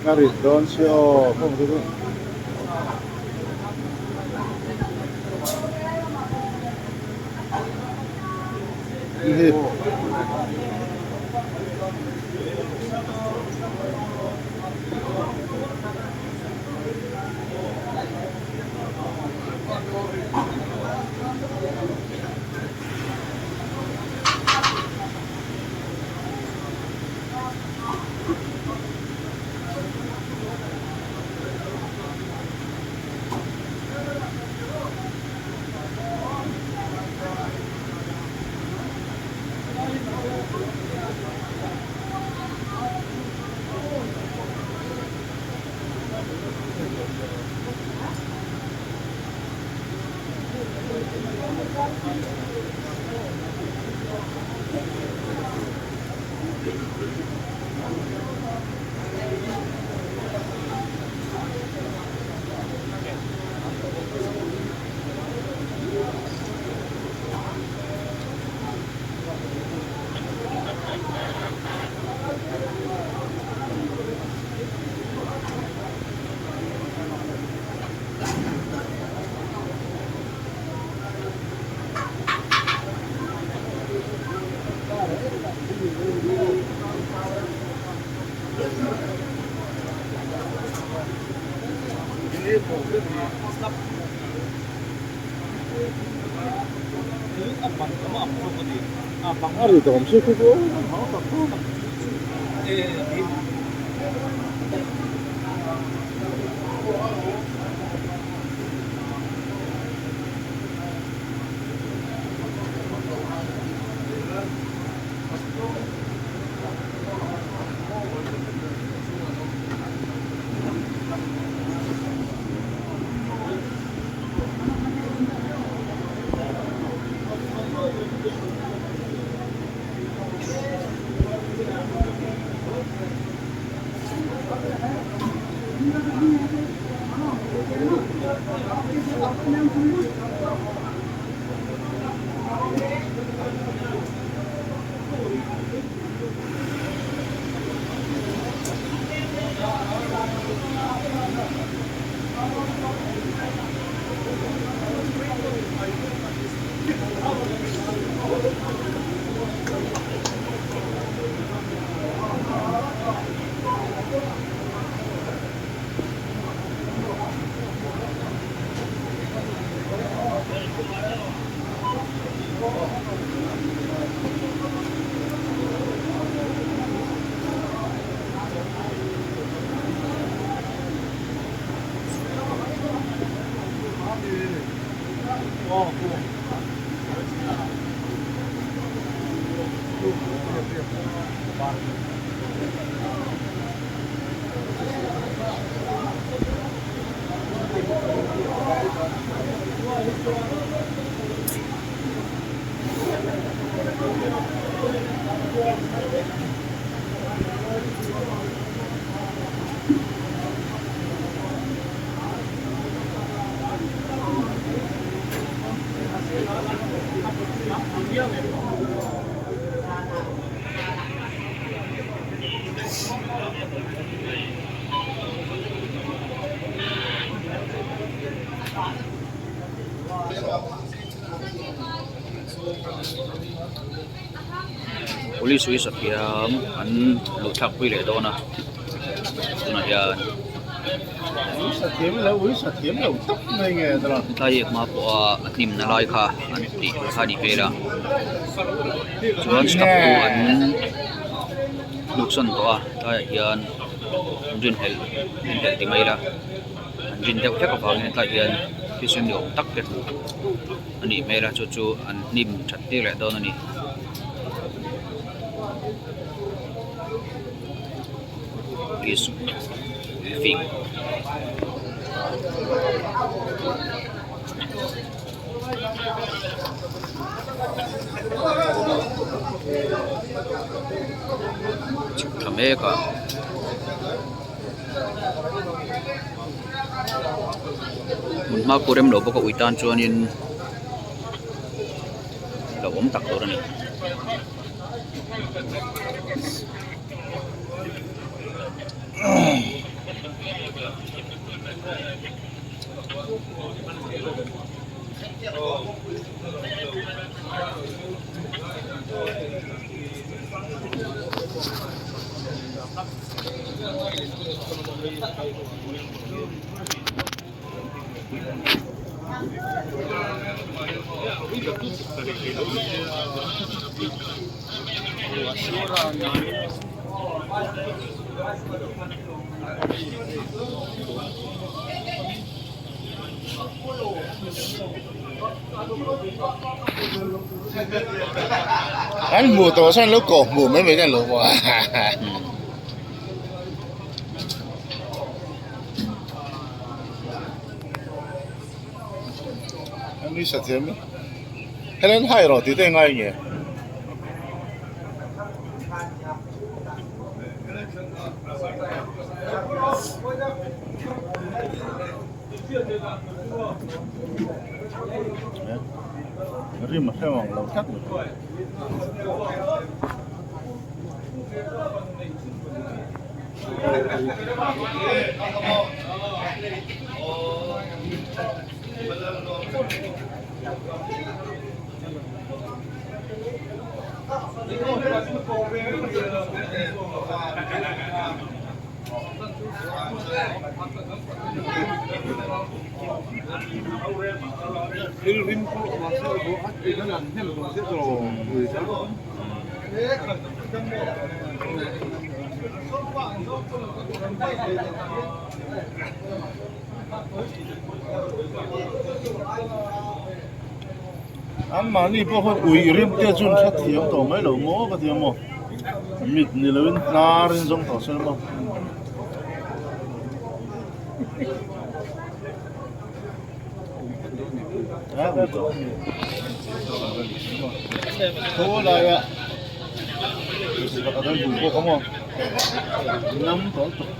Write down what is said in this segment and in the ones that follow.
Ka rit dawn si aw hmawm te chu. Hi. A ri dawm si khu chu Police ui sathiam an luh thlak pui leh dawn a tunah hian tlai hma pawha a hnim na lai kha an tih kha a nih hmel a chuan step chu an hnuksawn tawh a tlaiah hian rinhlelh rinhlelh ti mai ila an rin deuh hlek avangin tlaiah hian thisen ni awm tak te hmuh a nih hmel a chu chu an hnim that tir leh dawn a ni. Police fing chhuk thla mek a. Hmun hma pawh rem lo bawk a ui tan chuanin lo awm tak tur a ni. An hmuh tawh sawn lo kawh hmuh mai mai te an lo bawk a. An nui sa thiam e. Helen hai rawh tih te a ngai nge. Rim a hrem ang lo tlat mai. An mahni pawh khawn ui rim te chu an hrethiam tawh mai lo maw ka ti a maw mit ni loin hnar in zawng tawh se maw. Tho laia pakhat an hmu bawk a maw nam tawh tawh.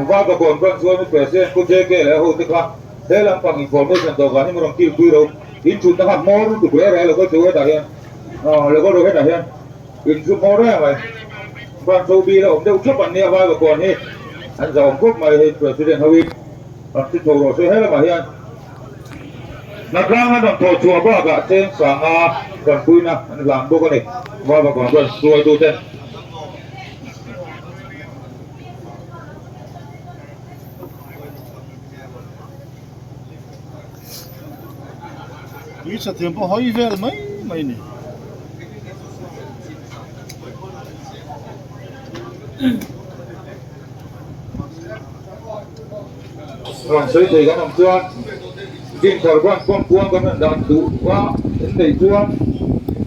Vagabond ban chuan u President Pu JK leh a hote kha he lampang information dawhkan hi maw rawn kilpui ro in chhunna kha hmawr lutuk reng reng lo kal chu hetah hian lo kal ro hetah hian in chu hmawr reng mai branch ho bil a awm deuh thap an nia Vagabond hi an zahawm khawp mai hei President ho in rawn ti chho rawh se he lamah hian Hnatlang an rawn thawh chhuah bakah cheng sanga tanpuina an hlan bawk a ni Vagabond branch hruaituten. Tui sa thiam pawh hawi vel mai mai a ni. Rawn sawi thei kan awm chuan Dinthar branch pawm kuang kan rawn dah duh a an neih chuan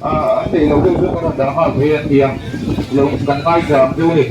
an neih loh deuh chuan kan rawn dah nghal thei an ti a lo kan ngaithla ang chu a ni.